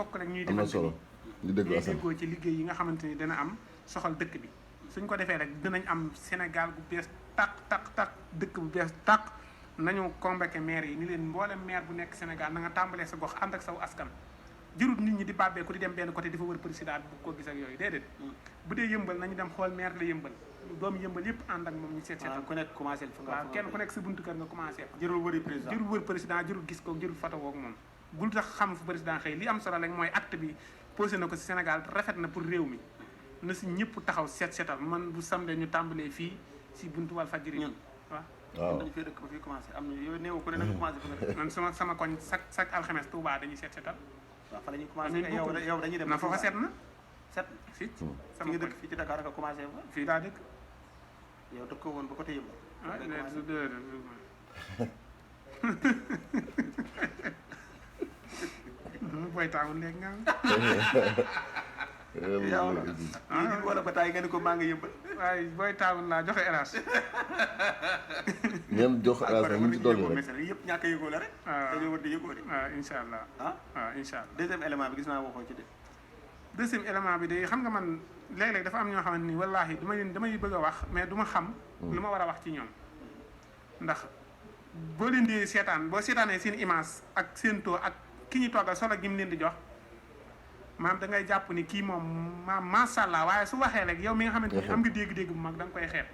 fokk rek ñuy am na defante solo ñu déglu ñuy Assane déggoo ci liggéey yi nga xamante ni dina am soxal dëkk bi suñ ko defee rek dinañ am Sénégal bu bees tàq dëkk bu bees tàq nañu convoqué maire yi ni leen mboolem maire bu nekk Sénégal na nga tàmbalee sa gox ànd ak saw askan jërut nit ñi di bàbbeeku di dem benn côté di fa wër président bi bu ko gis ak yooyu déedéet bu dee yëmbal nañu dem xool maire la yëmbal doomu yëmbal yëpp ànd ak moom ñu seet seetal ku nekk commencé fa nga waaw kenn ku nekk sa buntu kër nga commencé fa jërul wëri président jërul wër président jërul gis ko jërul photo woog moom bul tax xam fu président xëy li am solo rek mooy acte bi posé na ko si Sénégal rafet na pour réew mi na si ñëpp taxaw seet seetal man bu samedi ñu tàmbalee fii si buntu Walfadjri ñun waaw waaw dañu fee dëkk ba fii commencé am na yooyu néew ku ne nag commencé fa nga dëkk man sama koñ chaque alxames Touba dañuy seet seetal waaw fa la ñuy commencé yow dañuy dem na foofa seet na set fii fi sama nga koñ dëkk fii ci Dakar nga commencé fa fii daa dëkk yow dëkk ko woon ba côté yëpp booy taawul léegi nga yow la wala ba taay nga ni ko maa nga yëmbal waaye booy taawul laa joxe hélas ngeen jox Assane mu ci dolli rek yëpp ñàkk a yëgoo la rek dañoo war di yëgoo de waaw incha allah waaw incha allah deuxième élément bi gis naa waxoo ci de deuxième élément bi de xam nga man léeg-léeg dafa am ñoo xamante ni wallaahi damay bëgg a wax mais du ma xam lu ma war a wax ci ñoom ndax boo leen di seetaan boo seetaanee seen image ak seen taux ak ki ñu toggal solo gi mu leen di jox maam da ngay jàpp ni kii moom maam macha allah waaye su waxee rek yow mi nga xamante ni am nga dégg-dégg bu mag da nga koy xeeb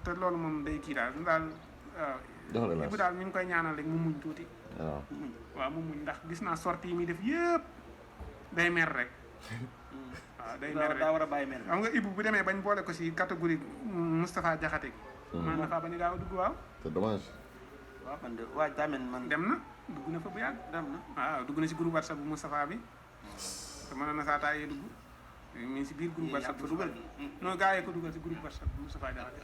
te loolu moom day kii daal waaw bu daal ñu ngi koy ñaanal rek mu muñ tuuti waaw mu muñ ndax gis naa sortie yi muy def yëpp day mer rek waaw day mer rek daa war a bàyyi mer xam nga Ibou bu demee bañ boole ko si catégorie Moustapha Diakhaté gi man dafa bañ a gaaw a dugg waaw c'est dommage waaw man de waaj tamit man dem na dugg na fa bu yàgg dem na waaw dugg na si groupe WhatsApp bu Moustapha bi te mënoon na saa taayee dugg mi ngi si biir groupe WhatsApp bu dugal non gars yi ko dugal si groupe WhatsApp bu Moustapha Diakhaté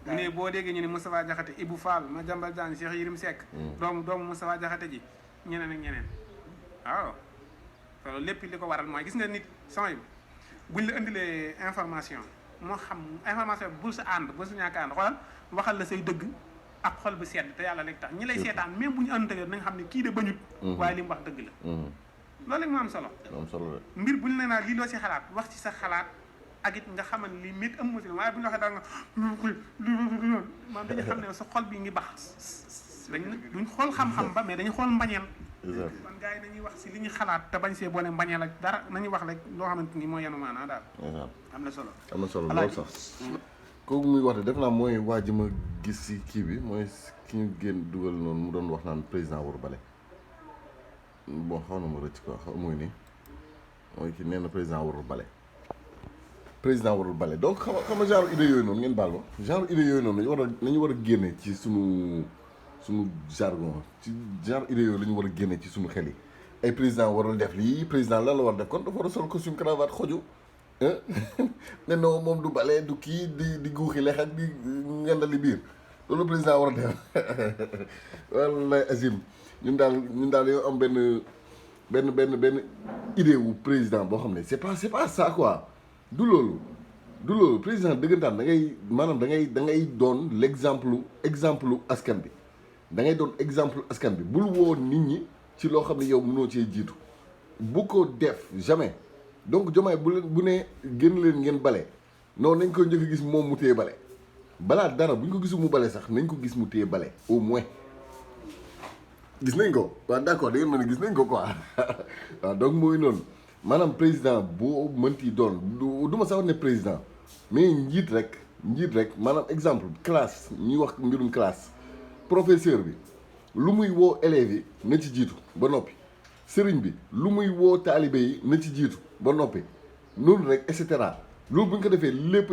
mu ne boo déggee ñu ne Moustapha Diakhaté Ibou Fall Madiambal Diagne Cheikh Yérim Seck doomu Moustapha Diakhaté ji ñeneen ak ñeneen waaw te loolu lépp li ko waral mooy gis nga nit sama yi buñ la indilee information moo xam information bi bul sa ànd bul sa ñàkk ànd xoolal waxal la say dëgg ak xol bu sedd te yàlla léegi tax ñi lay seetaan même bu ñu ànd ak nañ xam ne kii de bañut waaye li mu wax dëgg la loolu rek moo am solo mbir bu ñu nee naa lii loo si xalaat wax ci sa xalaat ak it nga xamal li métti am musil waaye bu ñu waxee daal nga maam dañu xam ne sa xol bi ngi bax duñ xool xam-xam ba mais dañu xool mbañeel man gars yi nañuy wax si li ñu xalaat te bañ see boole mbañeel ak dara nañuy wax rek loo xamante ni mooy yenu maanaa daal am na solo loolu sax kooku muy wax de def naa mooy waa ji ma gis si kii bi mooy ki ñu génn dugal noonu mu doon wax naan président waru bale bon xaw na ma rëcc quoi xaw mooy nii mooy ki nee na président warul bale donc xam nga genre idée yooyu noonu ngeen baal ma genre idée yooyu noonu nañu war a génne ci sunu jargon ci genre idée yooyu la ñu war a génne ci sunu xel yi ay président warul def lii président lan la war def kon dafa war a sol costume cravate xoju ne non moom du bale du kii di guuxi lex ak di ngendali biir loolu président war a def wallaay Azim ñun daal yow am benn idée wu président boo xam ne c'est pas ça quoi du loolu président dëggantaan da ngay doon exemple askan bi da ngay doon exemple askan bi bul woo nit ñi ci loo xam ne yow mënoo cee jiitu bu ko def jamais donc Diomaye bu ne génn leen ngeen bale non nañ ko njëkk a gis moom mu téye bale balaa dara bu ñu ko gisu mu bale sax nañ ko gis mu téye bale au moins gis nañ ko waaw d'accord da ngeen mën a gis nañ ko quoi waaw donc mooy noonu maanaam président boo mënti doon du ma sax ne président mais njiit rek maanaam exemple classe ñuy wax mbirum classe professeur bi lu muy woo élèves yi na ci jiitu ba noppi sëriñ bi lu muy woo taalibe yi na ci jiitu ba noppi noonu rek et cetera loolu bu ñu ko defee lépp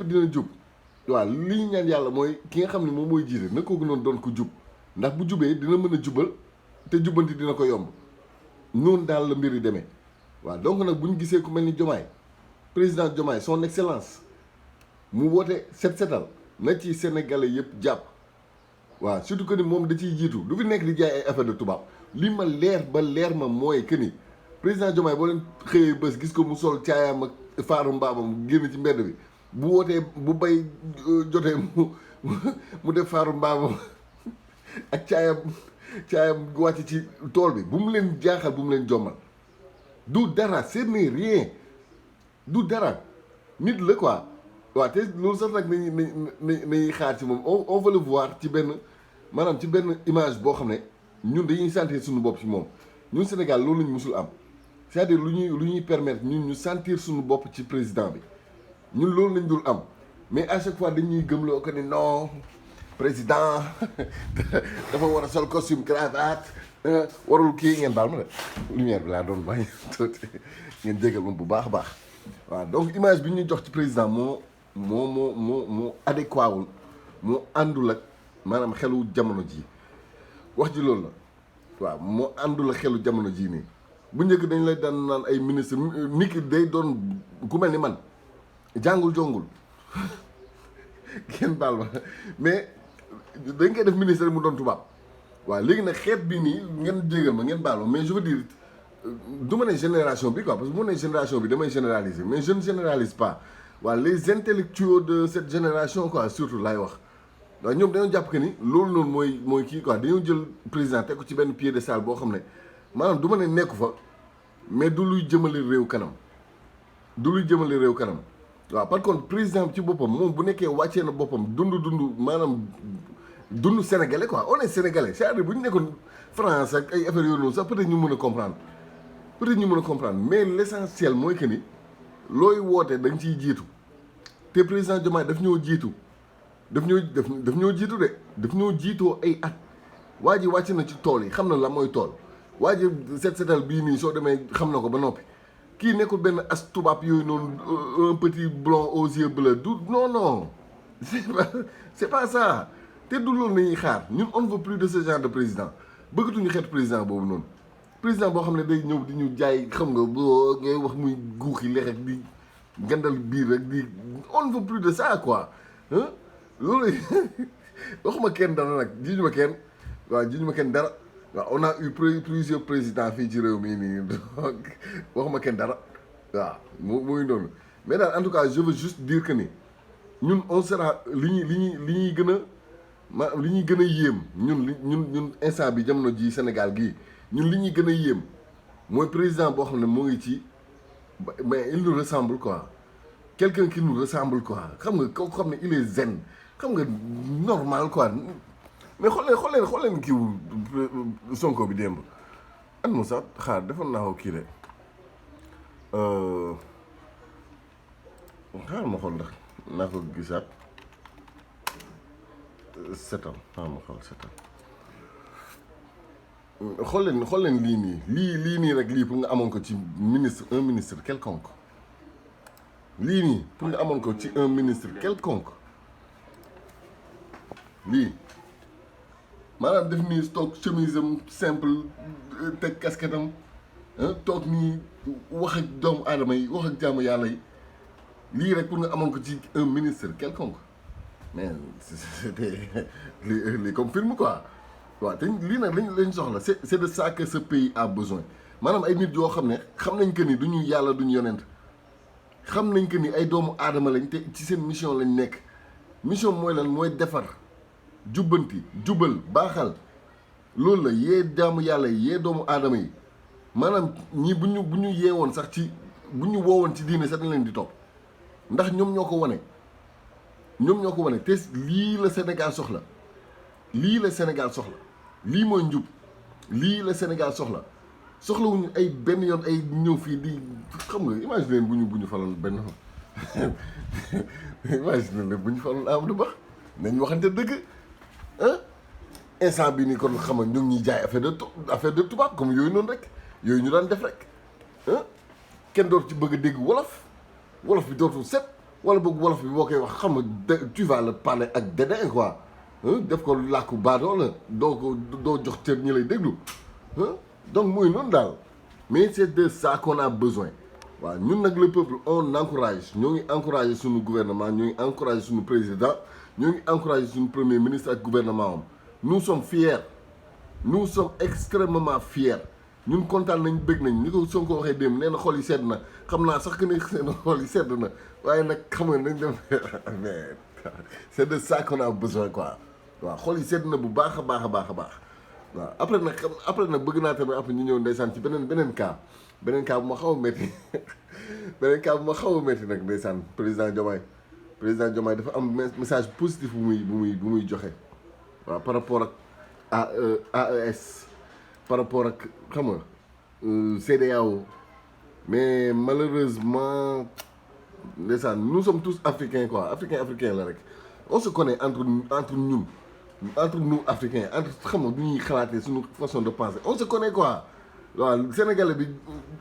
dina jub waaw li ñu ñaan yàlla mooy ki nga xam ne moom mooy jiite na kooku noonu doon ko jub ndax bu jubee dina mën a jubal te jubbanti dina ko yomb noonu daal la mbir yi demee waaw donc nag bu ñu gisee ku mel ni Diomaye président Diomaye son excellence mu woote setal na ci sénégalais yëpp jàpp waaw surtout que ni moom da ciy jiitu du fi nekk di jaay ay affaire de tubaab li ma leer ma mooy que ni président Diomaye boo leen xëyee bés gis ko mu sol caayaam ak faaru mbaamam génn ci mbedd bi bu wootee bu bay jotee mu def faaru mbaamam ak caayam caayam wàcc ci tool bi bu mu leen jaaxal bu mu leen jommal du dara ce n'est rien du dara nit la quoi waaw te loolu sax nag nañuy xaar ci moom on va le voir ci benn maanaam ci benn image boo xam ne ñun dañuy sentir suñu bopp ci moom ñun Sénégal loolu lañu musul am c'est-à-dire lu ñuy permettre ñun ñu sentir suñu bopp ci président bi ñun loolu lañ dul am mais à chaque fois dañuy gëmloo ko ni non président dafa war a sol costume cravate warul kii ngeen baal ma de lumière bi laa doon bañ tuuti ngeen jégal moom bu baax a baax waaw donc image bi ñuy jox ci président moo adéquat wul moo àndul ak maanaam xelu jamono ji wax ji loolu la waaw moo àndul ak xelu jamono ji nii bu njëkk dañ lay daan naan ay ministre nit ki day doon ku mel ni man jàngul jongul ngeen baal ma mais dañ koy def ministre mu doon tubaab waaw léegi nag xeet bi nii ngeen jégal ma ngeen baal ma mais je veux dire du ma ne génération bi quoi parce que bu ma ne génération bi damay généraliser mais je ne généralise pas waaw les intellectuels de cette génération quoi surtout laay wax waaw ñoom dañoo jàpp que ni loolu noonu mooy kii quoi dañoo jël président teg ko ci benn piédestal boo xam ne maanaam du ma ne nekku fa mais du luy jëmale réew kanam waaw par contre président ci boppam moom bu nekkee wàccee na boppam dund maanaam dund sénégalais quoi on est sénégalais c'est-à-dire bu ñu nekkoon France ak ay affaires yooyu noonu sax peut-être ñu mën a comprendre mais l'essentiel mooy que ni looy woote da nga ciy jiitu te président Diomaye daf ñoo jiitu daf ñoo jiitoo ay at waa ji wàcc na ci tool yi xam na la mooy tool waa ji setal bii nii soo demee xam na ko ba noppi kii nekkul benn as tubaab yooyu noonu un petit blond aux yeux bleus du non c'est pas ça te du loolu nañuy xaar ñun on ne veut plus de ce genre de président bëggatuñu xeetu président boobu noonu président boo xam ne day ñëw di ñu jaay xam nga boo ngay wax muy guuxi lex ak di gandal biir rek di on ne veut plus de ça quoi loolu waxuma kenn dara nag jiñu ma kenn dara waaw on a eu plusieurs présidents fii ci réew mii nii donc waxuma kenn dara waaw muy noonu mais daal en tout cas je veux juste dire que ni ñun on sera li ñuy gën a yéem ñun instant bi jamono ji Sénégal gii ñun li ñuy gën a yéem mooy président boo xam ne moo ngi ci mais il nous ressemble quoi quelqu'un qui nous ressemble quoi xam nga koo xam ne il est zen xam nga normal quoi mais xool leen kiiw Sonko bi démb an mo sax xaar defoon naa ko kii de xaar ma xool ndax naa ko gisaat setam xaar ma xool setam xool leen lii nii rek lii pour nga amoon ko ci un ministre quelconque lii nii pour nga amoon ko ci un ministre quelconque lii maanaam def nii toog chemise am simple teg casquette am toog nii wax ak doomu aadama yi wax ak jaamu yàlla yi lii rek pour nga amoon ko ci un ministre quelconque mais c'était lii comme film quoi waaw te lii nag lañ soxla c'est de ça que ce pays a besoin maanaam ay nit yoo xam ne xam nañ que ni duñu yàlla duñu yonent xam nañ que ni ay doomu aadama lañ te ci seen mission lañ nekk mission mooy lan mooy defar jubbanti jubal baaxal loolu la yee jaamu yàlla yi yee doomu aadama yi maanaam ñii bu ñu yeewoon sax ci bu ñu woowoon ci diine sax dañ leen di topp ndax ñoom ñoo ko wane te lii la Sénégal soxla lii mooy njub lii la Sénégal soxlawuñu ay benn yoon ay ñëw fii di xam nga imagine leen bu ñu faloon benn imagine leen bu ñu faloon Amadou Ba nañ waxante dëgg instant bi nii kon xam nga ñu ngi ñuy jaay affaire de tubaab comme yooyu noonu rek yooyu ñu daan def rek kenn dootu ci bëgg a dégg wolof bi dootul set wala boog wolof bi boo koy wax xam nga tu vas le parler ak dédain quoi def ko làkku baadoo la doo jox cër ñi lay déglu donc muy noonu daal mais c'est de ça qu'on a besoin waaw ñun nag le peuple on encourage ñoo ngi encouragé suñu gouvernement ñoo ngi encouragé suñu président ñoo ngi encouragé suñu premier ministre ak gouvernement am nous sommes fiers nous sommes extrêmement fiers ñun kontaan nañ bëgg nañ ni ko Sonko waxee démb nee na xol yi sedd na xam naa sax que ne seen xol yi sedd na waaye nag xam nga nañ dem mais c'est de ça qu'on a besoin quoi waaw xol yi sedd na bu baax a baax waaw après nag bëgg naa tamit après ñu ñëw ndeysaan ci beneen cas bu ma xaw a métti beneen cas bu ma xaw a métti nag ndeysaan président Diomaye dafa am message positif bu muy joxe waaw par rapport ak AES par rapport ak xam nga CEDEAO mais malheureusement ndeysaan nous sommes tous africains quoi africain la rek on se connaît entre nous africains entre xam nga du ñuy xalaatee suñu façon de penser on se connaît quoi waaw sénégalais bi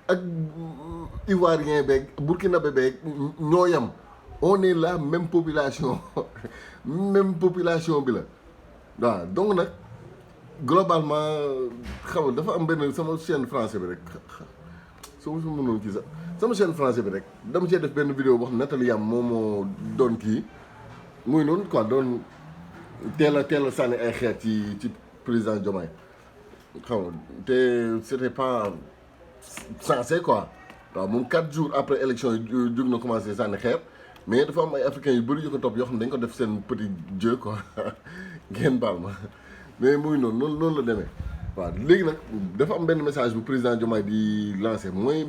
ak ivoirien beeg burkinabé beeg ñoo yam on est la même population bi la waaw donc nag globalement xam nga dafa am benn sama chaîne français bi rek su ma mënoon kii sax sama chaîne français bi rek dama cee def benn vidéo boo xam Nathalie Yam moo doon kii muy noonu quoi doon teel a sànni ay xeer ci président Diomaye xam nga te c'était pas censé quoi waaw moom 4 jours après élection yi jóg na commencé sànni xeer mais dafa am ay africains yu bëri yu ko topp yoo xam ne dañ ko def seen petit jeu quoi ngeen baal ma mais muy noonu la demee waaw léegi nag dafa am benn message bu président Diomaye di lancé mooy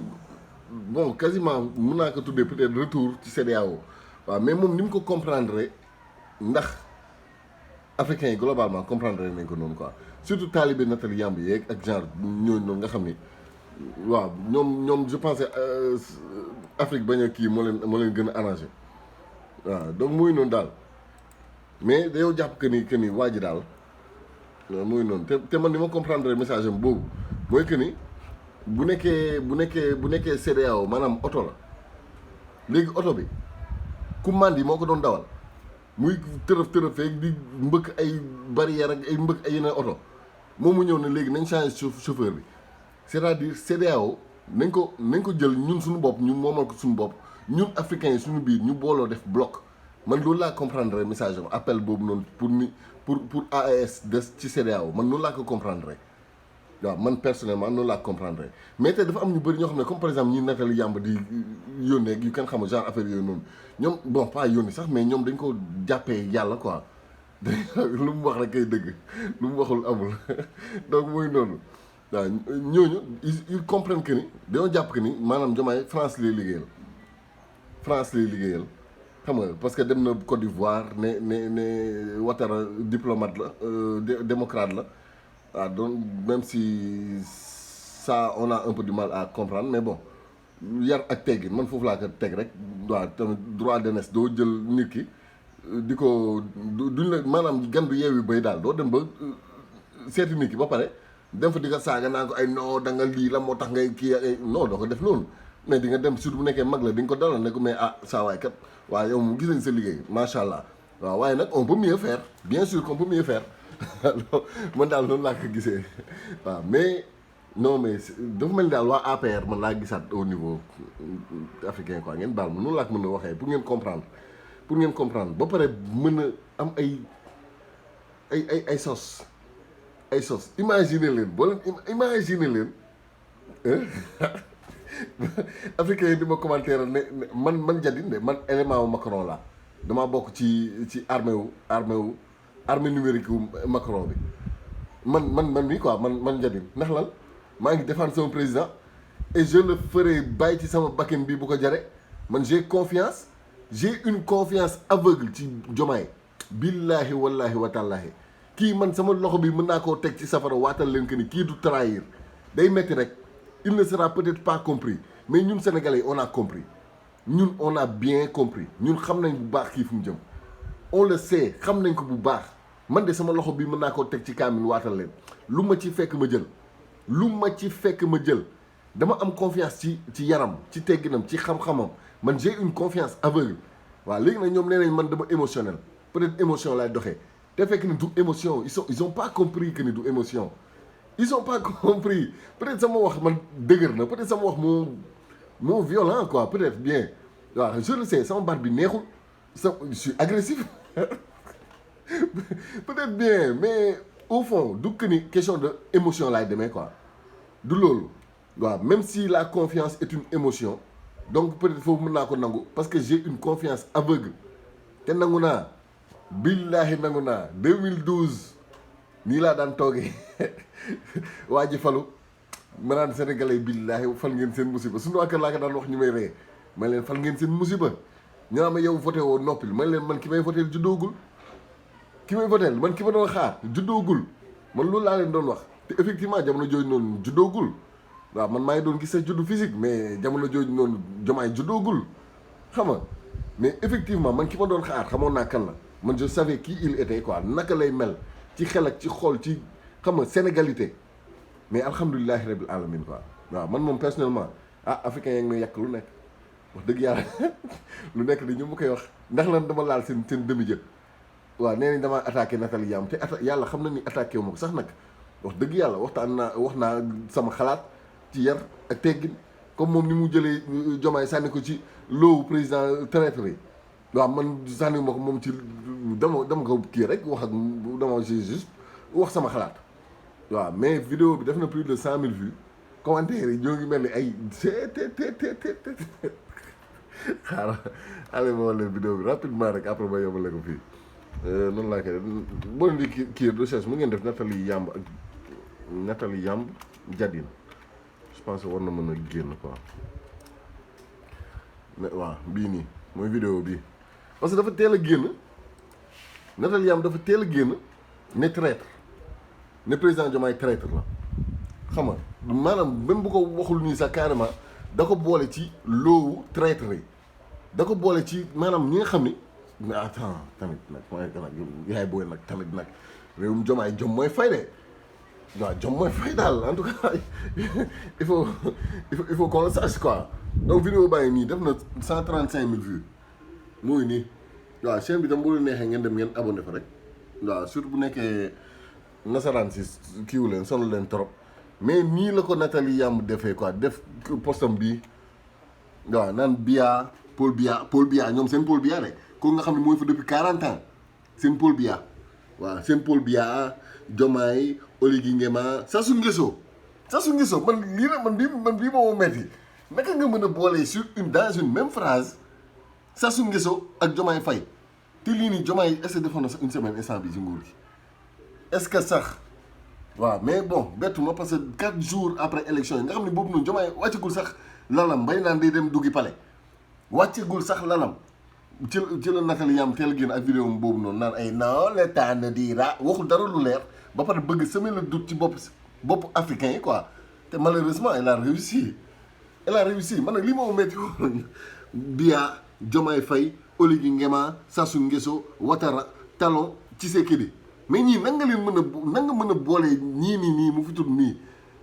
bon quasiment mun naa ko tuddee peut-être retour ci CEDEAO waaw mais moom ni mu ko comprendre ndax africains yi globalement comprendre nañ ko noonu quoi surtout talibé Nathalie Yamb yeeg ak genre ñooñu noonu nga xam ni waaw ñoom je pensais Afrique bañ a kii moo leen gën a arrangé waaw donc muy noonu daal mais dañoo jàpp que ni waa ji daal muy noonu te man ni ma comprendre message am boobu mooy que ni bu nekkee CEDEAO maanaam oto la léegi oto bi ku mandi moo ko doon dawal muy tërëf di mbëkk ay barrière ak ay mbëkk ay yeneen oto moom mu ñëw ne léegi nañ changé chauffeur bi c'est-à-dire CEDEAO nañ ko jël ñun suñu bopp ñu moomal ko suñu bopp ñun africains yi suñu biir ñu booloo def bloc man loolu laa comprendre message am appel boobu noonu pour AES des ci CEDEAO man noonu laa ko comprendre waaw man personnellement noonu laa ko comprendre mais tey dafa am ñu bëri ñoo xam ne comme par exemple ñi Nathalie Yamb di yónnee yu kenn xamul genre affaire yooyu noonu ñoom bon pas yónni sax mais ñoom dañ ko jàppee yàlla quoi lu mu wax rek kay dëgg lu mu waxul amul donc muy noonu waaw ñooñu ils comprennent que ni dañoo jàpp que ni maanaam Diomaye France lay liggéeyal xam nga parce que dem na Côte d'Ivoire ne Ouattara diplomate la démocrate la waaw donc même si ça on a un peu du mal à comprendre mais bon yar ak teggin man foofu laa ko teg rek waaw tamit droit d'aînesse doo jël nit ki di ko duñ la maanaam gan du yeewi bay daal doo dem ba seeti nit ki ba pare dem fa di ko saaga naa ko ay non da nga lii la moo tax ngay kii ay non doo ko def noonu mais di nga dem surtout bu nekkee mag la di nga ko dalal ne ko mais saa waay kat waaw yow mu gis nañ sa liggéey macha allah waaw waaye nag on peut mieux faire bien sûr qu'on peut mieux faire man daal noonu laa ko gisee waaw mais non mais dafa mel ni daal waa APR man laa gisaat au niveau africain quoi ngeen baal ma noonu laa ko mën a waxee pour ngeen comprendre ba pare mën a am ay sos imaginer leen boo leen imaginer leen africain yi di ma commentaire ne man Jadine de man élément wu Macron la damaa bokk ci armée numérique wu Macron bi man mi quoi man Jadine ndax lan maa ngi défendre sama président et je le ferai bàyyi ci sama bakkan bi bu ko jare man j'ai une confiance aveugle ci Diomaye billahi wallahi wa taalahi kii man sama loxo bi mën naa koo teg ci safara waatal leen que ni kii du trahir day metti rek il ne sera peut-être pas compris mais ñun sénégalais on a compris ñun on a bien compris ñun xam nañ bu baax kii fu mu jëm on le sait xam nañ ko bu baax man de sama loxo bi mën naa koo teg ci kaamin waatal leen lu ma ci fekk ma jël dama am confiance ci yaram ci tegginam ci xam-xamam man j'ai une confiance aveugle waaw léegi nag ñoom nee nañ man dama émotionnel peut-être émotion laay doxee te fekk ni du émotion ils ont pas compris que ni du émotion ils ont pas compris peut-être sama wax man dëgër na peut-être sama wax moo violent quoi peut-être bien waaw je le sais sama baat bi neexul je suis agressif peut-être bien mais au fond du que ni question de émotion laay demee quoi du loolu waaw même si la confiance est une émotion donc peut-être foofu mën naa ko nangu parce que j'ai une confiance aveugle te nangu naa billaahi nangu naa 2012 nii laa daan toogee waa ji falu ma naan sénégalais billaahi fal ngeen seen musiba suñu waa kër laa ko daan wax ñu may ree man leen fal ngeen seen musiba ñu naan ma yow voté woo noppil man leen man ki may voté juddoogul ki may voté man ki ma doon xaar juddoogul man loolu laa leen doon wax te effectivement jamono jooju noonu juddoogul waaw man maa ngi doon gis sa juddu physique mais jamono jooju noonu Diomaye juddoogul xam nga mais effectivement man ki ma doon xaar xamoon naa kan la man je savais qui il était quoi naka lay mel ci xel ak ci xol ci xam nga sénégalité mais alhamdulilahi rabil alamin quoi waaw man moom personnellement africain yaa ngi may yàq lu nekk wax dëgg yàlla lu nekk di ñu ma koy wax ndax lan dama laal seen demi jë waaw nee nañ damaa attaqué Nathalie Yamb te yàlla xam na ni attaqué wu ma ko sax nag wax dëgg yàlla wax naa sama xalaat ci yar ak teggin comme moom ni mu jëlee Diomaye sànni ko ci loowu président traître yi waaw man sànni ma ko moom ci dama ko kii rek wax ak dama juste wax sama xalaat waaw mais vidéo bi def na plus de 100 000 vues commentaires yi ñoo ngi mel ni ay xaaral allez ma leen vidéo bi rapidement rek après ma yóbbale ko fii noonu laa koy def boo leen di kii recherche mu ngeen def Nathalie Yamb ak Nathalie Yamb Jadine je pense que war na mën a génn quoi waaw bii nii mooy vidéo bii parce que dafa teel a génn Nathalie Yamb dafa teel a génn ne traître ne président Diomaye traître la xam nga maanaam même bu ko waxul nii sax carrément da ko boole ci loowu traître yi da ko boole ci maanaam ñi nga xam ni mais attends tamit nag mooy nag yaay booy nag tamit nag réewum Diomaye jom mooy fay de waaw jom mooy fay daal en tout cas il faut qu'on le sache quoi donc vidéo baa ngi nii def na 135 000 vues mooy nii waaw chaîne bi tam bu leen neexee ngeen dem ngeen abonné fa rek waaw surtout bu nekkee nasaraan si kiiwu leen sonal leen trop mais nii la ko Nathalie Yamb defee quoi def postam bi waaw naan Biya Paul Biya ñoom seen Paul Biya de ko nga xam ne mooy fa depuis 40 ans seen Paul Biya waaw seen Paul Biya Diomaye Oligui Nguema Sassou Nguesso man lii la man bii moo metti naka nga mën a boolee sur dans une même phrase Sassou Nguesso ak Diomaye Faye te lii nii Diomaye est-ce que defoon na sax une semaine instant bi ci nguur gi est-ce que sax waaw mais bon bettu ma parce que 4 jours après élection yi nga xam ne boobu noonu Diomaye wàccagul sax lalam bay naan day dem duggi palais wàccagul sax lalam ci la Nathalie Yamb teel génn ak vidéo boobu noonu naan ay non l'état ne dira waxul dara lu leer ba pare bëgg semer le doute ci bopp africain yi quoi te malheureusement elle a réussi man nag li ma metti woon Biya Diomaye Faye Oligui Nguema Sassou Nguesso Ouattara Talon Tshisekedi mais ñii nan nga mën a boole ñii nii mu fi tudd nii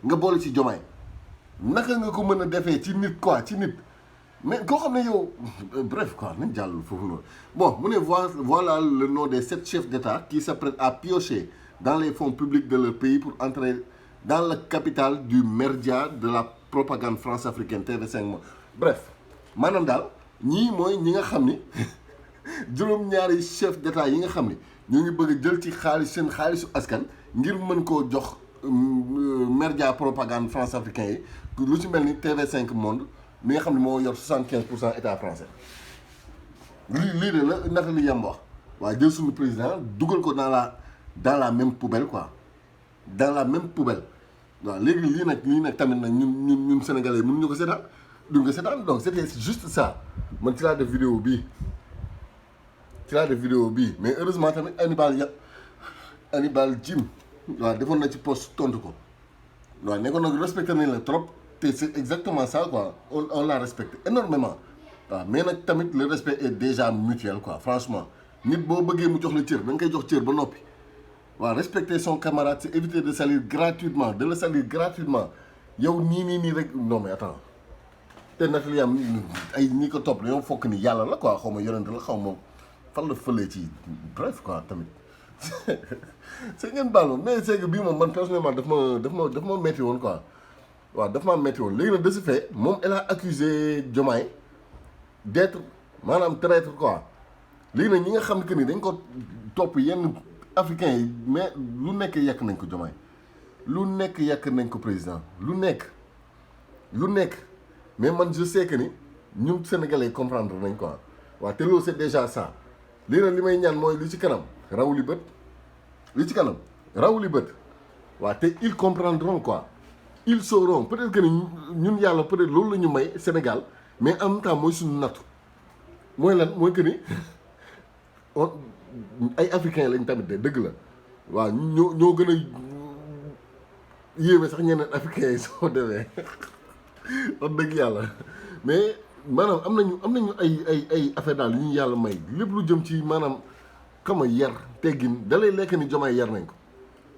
nga boole ci Diomaye naka nga ko mën a defee ci nit quoi ci nit mais koo xam ne yow bref quoi nañ jàll foofu noonu bon mu ne voilà le nom des 7 chefs d'État qui s'apprêtent à piocher dans les fonds publics de leur pays pour entrer dans la capitale du merdias de la propagande france-africaine TV5 mois bref maanaam daal ñii mooy ñi nga xam ni juróom-ñaari chef d'État yi nga xam ni ñoo ngi bëgg a jël ci seen xaalisu askan ngir mën koo jox merdia propagande france-africain yi lu ci mel ni TV5 Monde mi nga xam ne moo yor 75% état français lii de la Nathalie Yamb wax waaw jël suñu président dugal ko dans la même poubelle quoi dans la même poubelle waaw léegi lii nag tamit nag ñun sénégalais mënuñu ko seetaan duñ ko seetaan donc c'était juste ça man ci laa def vidéo bii mais heureusement tamit Hannibal Djim waaw defoon na ci post tontu ko waaw ne ko nag respecté nañ la trop te c'est exactement ça quoi on l'a respecté énormément waaw mais nag tamit le respect est déjà mutuel quoi franchement nit boo bëggee mu jox la cër da nga koy jox cër ba noppi waaw respecter son camarade c'est éviter de le salir gratuitement yow nii rek non mais attends te Nathalie Yamb ay ñi ko topp dañoo fokk ni yàlla la quoi xaw ma yonent la xaw ma fan la fëlee ci bref quoi tamit c'est ngeen baal ma mais c'est que bii moom man personnellement daf ma metti woon quoi waaw daf maa metti woon léegi nag de ce fait moom elle a accusé Diomaye d'être maanaam traître quoi léegi nag ñi nga xam que ni dañ ko topp yenn africains yi mais lu nekk yàq nañ ko Diomaye lu nekk yàq nañ ko président lu nekk mais man je sais que ni ñun sénégalais comprendre nañ quoi waaw te loolu c'est déjà ça léegi nag li may ñaan mooy li ci kanam raw li bët li ci kanam rawuli bët waaw te ils comprendront quoi ils sauront peut-être que ni ñun yàlla peut-être loolu la ñu may Sénégal mais en même temps mooy suñu nattu mooy lan mooy que ni ay africains lañ tamit de dëgg la waaw ñoo gën a yéeme sax ñeneen africains yi soo demee wax dëgg yàlla mais maanaam am nañu ay affaire daal yu ñu yàlla may lépp lu jëm ci maanaam xam nga yar teggin da lay lekk ni Diomaye yar nañ ko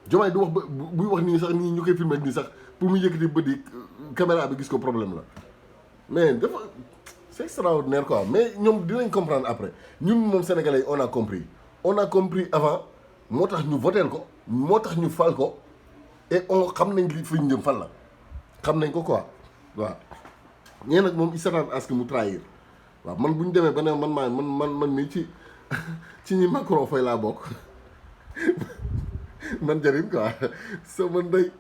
Diomaye du wax ba buy wax nii sax nii ñu koy filmé nii sax pour mu yëkkati bët yi caméra bi gis ko problème la mais dafa c'est extraordinaire quoi mais ñoom dinañ comprendre après ñun moom sénégalais yi on a compris avant moo tax ñu voteel ko moo tax ñu fal ko et on xam nañ li fi ñu jëm fan la xam nañ ko quoi waaw ñee nag moom il s'attend à ce que mu trahir waaw man bu ñu demee ba ne man mii ci ñi Macron fay laa bokk man jarin quoi sama ndey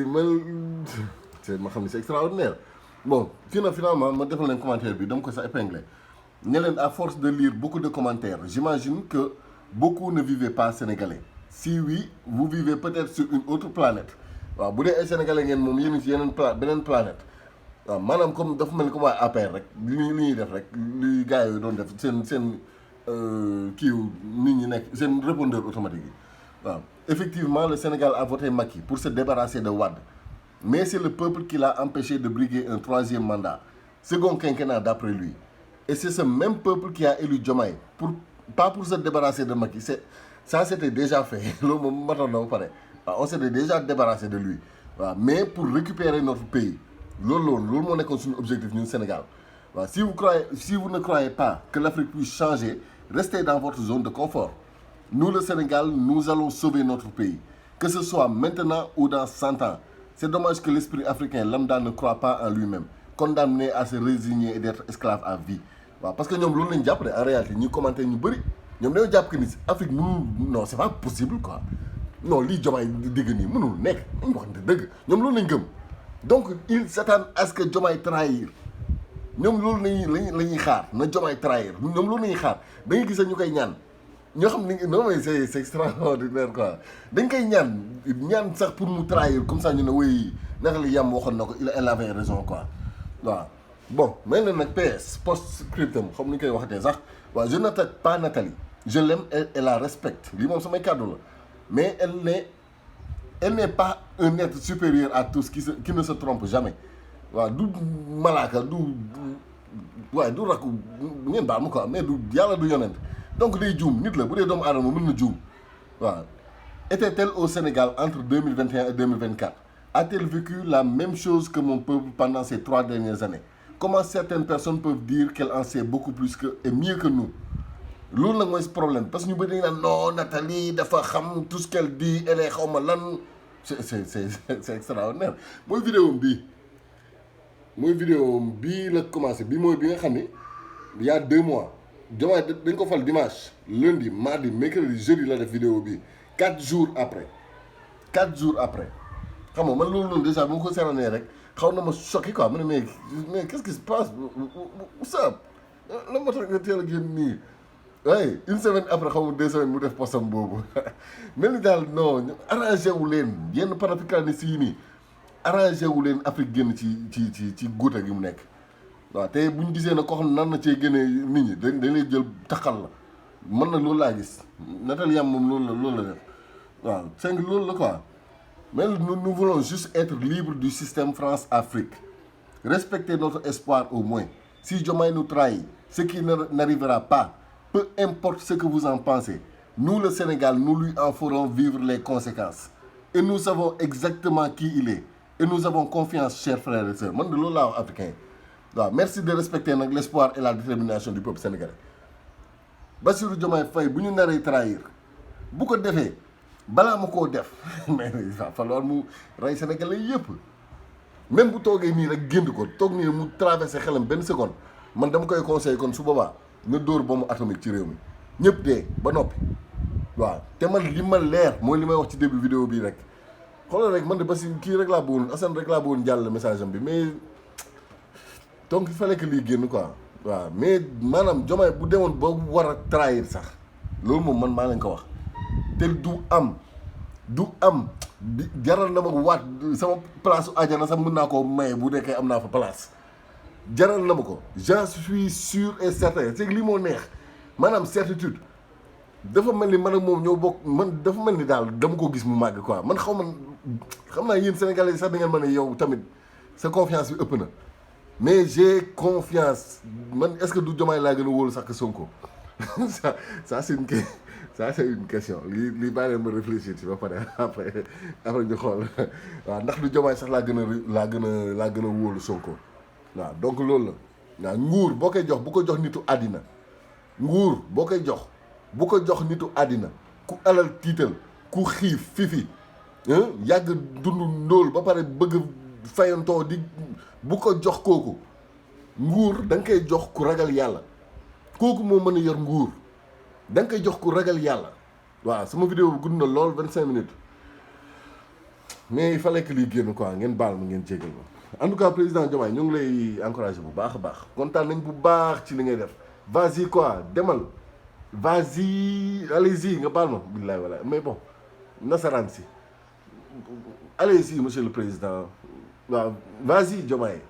man ma xam ne c'est extraordinaire bon fii nag finalement ma defal leen commentaire bi dama ko sa épinglé ne leen à force de lire beaucoup de commentaires j'imagine que beaucoup ne vivaient pas sénégalais si oui vous vivez peut-être sur une autre planète waaw bu dee ay sénégalais ngeen moom yéen ci yeneen beneen planète waaw maanaam comme dafa mel ni comme waa APR rek li ñuy def rek li gars yooyu doon def seen kii nit ñi nekk seen répondeur automatique yi waaw effectivement le Sénégal a voté Macky pour se débarrasser de Wade mais c'est le peuple qui l'a empêché de briguer un 3e mandat second quinquennat d'après lui et c'est ce même peuple qui a élu Diomaye pas pour se débarrasser de Macky ça c'était déjà fait loolu moom matoon na ba pare waaw on s'était déjà débarrassé de lui waaw mais pour récupérer notre pays loolu moo nekkoon suñu objectif ñun Sénégal waaw si vous ne croyez pas que l'Afrique puisse changer restez dans votre zone de confort nous le Sénégal nous allons sauver notre pays que ce soit maintenant ou dans 100 ans c'est dommage que l'esprit africain lambda ne croit pas en lui-même condamné à se résigner et d'être esclave à vie waaw parce que ñoom loolu lañ jàpp de en réalité ñi commenté ñu bëri ñoom dañoo jàpp que ni Afrique mënul non c'est pas possible quoi non lii Diomaye dégg nii mënul nekk ñu wax dëgg ñoom loolu lañ gëm donc ils s'attendent à ce que Diomaye trahir ñoom loolu la ñuy xaar na Diomaye trahir ñoom loolu la ñuy xaar da ngay gis ñu koy ñaan ñoo xam ne non mais c'est extraordinaire quoi dañ koy ñaan sax pour mu trahir comme ça ñu ne wéy naka la yam waxoon na ko elle avait raison quoi waaw bon mais nag PS post-scriptum xam ni ñu koy waxatee sax waaw je n'attaque pas Nathalie je l'aime et la respecte lii moom samay kàddu la mais elle n'est pas un être supérieur à tous qui ne se trompe jamais waaw du malaaka du rakku ngeen baal ma quoi mais du yàlla du yonent donc day juum nit la bu dee doomu aadama mën na juum waaw était-elle au Sénégal entre 2021 et 2024 a-t-elle vécu la même chose que mon peuple pendant ces 3 dernières années comment certaines personnes peuvent dire qu'elle en sait beaucoup plus que et mieux que nous loolu nag mooy problème parce que ñu bëri dañu naan non Nathalie dafa xam tout ce qu'elle dit elle est xawma lan c'est extraordinaire mooy vidéo bii la commencé bi mooy bi nga xam ne il y a 2 mois Diomaye dañ ko fal dimanche lundi mardi mercredi jeudi la def vidéo bi 4 jours après xam nga man loolu noonu déjà bu ma ko seetaanee rek xaw na ma choqué quoi ma ne mais qu'est-ce qui se passe ça la moo tax nga teel a génn nii waaye une semaine après xaw ma 2 semaines mu def postam boobu mel ni daal non arrangé wu leen yenn panafricanistes yi nii arrangé wu leen Afrique génn ci guuta gi mu nekk waaw te bu ñu gisee ne koo xam ne nan na cee génnee nit ñi dañ lay jël taxal la man na loolu laa gis Nathalie Yam moom loolu la def waaw c'est que loolu la quoi mais nous voulons juste être libres du système France-Afrique respecter notre espoir au moins si Diomaye nous trahit ce qui n'arrivera pas peu importe ce que vous en pensez nous le Sénégal nous lui en ferons vivre les conséquences et nous savons exactement qui il est et nous avons confiance chers frères et sœurs man de loolu laa wax africain waaw merci de respecter nag l'espoir et la détermination du peuple sénégalais Bassirou Diomaye Faye bu ñu naree trahir bu ko defee balaa ma koo def mais il va falloir mu rey sénégalais yëpp même bu toogee nii rek génn ko toog nii mu traversé xelam benn seconde man dama koy conseillé kon su boobaa nga dóor bombe atomique ci réew mi ñëpp dee ba noppi waaw te man li ma leer mooy li may wax ci début vidéo bii rek xoolal rek man de Bassirou kii rek laa bëggoon Assane rek laa bëggoon jàll message am bi mais donc il fallait que lii génn quoi waaw mais maanaam Diomaye bu demoon ba war a trahir sax loolu moom man maa leen ko wax te du am du am jaral na ma waat sama place su àjjana sax mën naa koo maye bu nekkee am naa fa place jaral na ma ko j'en suis sûr et certain c'est que lii moo neex maanaam certitude dafa mel ni man ak moom ñoo bokk man dafa mel ni daal dama ko gis mu màgg quoi man xam naa yéen sénégalais sax da ngeen mën a yow tamit sa confiance bi ëpp na mais j'ai confiance man est-ce que du Diomaye laa gën a wóolu sax que Sonko ça c'est une question lii bàyyi leen ma réfléchir ci ba pare après ñu xool waaw ndax du Diomaye sax laa gën a wóolu Sonko waaw donc loolu la waaw nguur boo koy jox bu ko jox nitu àddina nguur boo koy jox bu ko jox nitu àddina ku alal tiital ku xiif fifi yàgg dund ndóol ba pare bëgg fayantoo di bu ko jox kooku nguur da nga koy jox ku ragal yàlla kooku moo mën a yor nguur da nga koy jox ku ragal yàlla waaw sama vidéo bi gudd na lool 25 minutes mais il fallait que lii génn quoi ngeen baal ma ngeen jégal ma en tout cas président Diomaye ñu ngi lay encouragé bu baax a baax kontaan nañ bu baax ci li ngay def vas-y quoi demal vas-y allez-y nga baal ma billaay walaay mais bon nasaraan si allez-y monsieur le président waaw vas-y Diomaye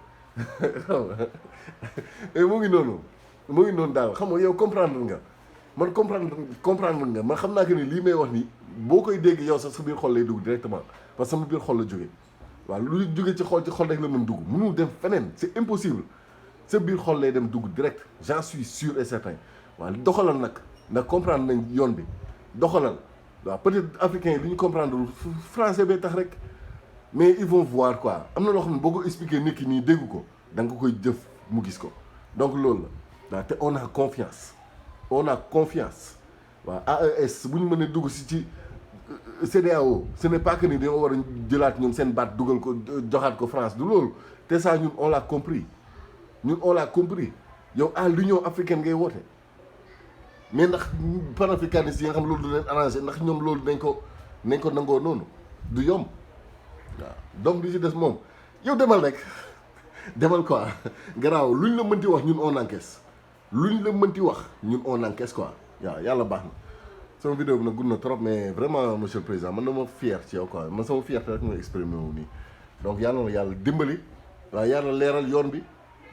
mu ngi noonu daal xam nga yow comprendre nga man comprendre nga man xam naa que ni lii may wax nii boo koy dégg yow sax sa biir xol lay dugg directement parce que sama biir xol la jóge waaw lu jóge ci xol rek la mën dugg mënul dem feneen c'est impossible sa biir xol lay dem dugg direct j'en suis sûr et certain waaw doxalal nag ndax comprendre nañ yoon bi doxalal waaw peut-être africain yi li ñu comprendre français bee tax rek mais ils vont voir quoi am na loo xam ne boo ko expliquer nit ki nii dégg ko da nga koy jëf mu gis ko donc loolu la waaw te on a confiance waaw AES bu ñu mënee dugg ci CEDEAO ce n'est pas que ni dañoo war a jëlaat ñoom seen baat dugal ko joxaat ko France du loolu te ça ñun on l'a compris yow à l'Union africaine ngay woote mais ndax panafricanistes yi nga xam loolu du leen arrangé ndax ñoom loolu nañ ko nangoo noonu du yomb waaw donc li ci des moom yow demal rek demal quoi garaaw luñ la mënti wax ñun on encaisse quoi waaw yàlla baax na sama vidéo bi nag gudd na trop mais vraiment monsieur le président man dama fier ci yow quoi man sama fierté rek mooy exprimé wu nii donc yàlla na yàlla dimbali waaw yàlla leeral yoon bi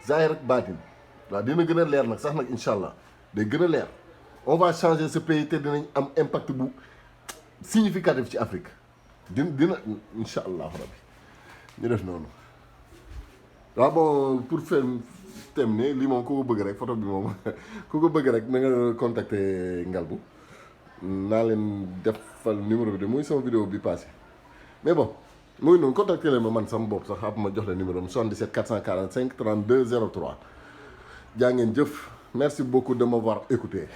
zahir ak baatin waaw dina gën a leer nag sax nag incha allah day gën a leer on va changer ce pays te dinañ am impact bu significatif ci Afrique dina incha allahu rabbi ñu def noonu waaw bon pour faire terminer lii moom ku ko bëgg rek photo bi moom ku ko bëgg rek na nga contacter Ngalbu naa leen defal numéro bi de muy sama vidéo bi passé mais bon muy noonu contacter leen ma man sama bopp sax ma jox leen numéro am 77 445 32 03 jaa ngeen jëf merci beaucoup de m'avoir écouté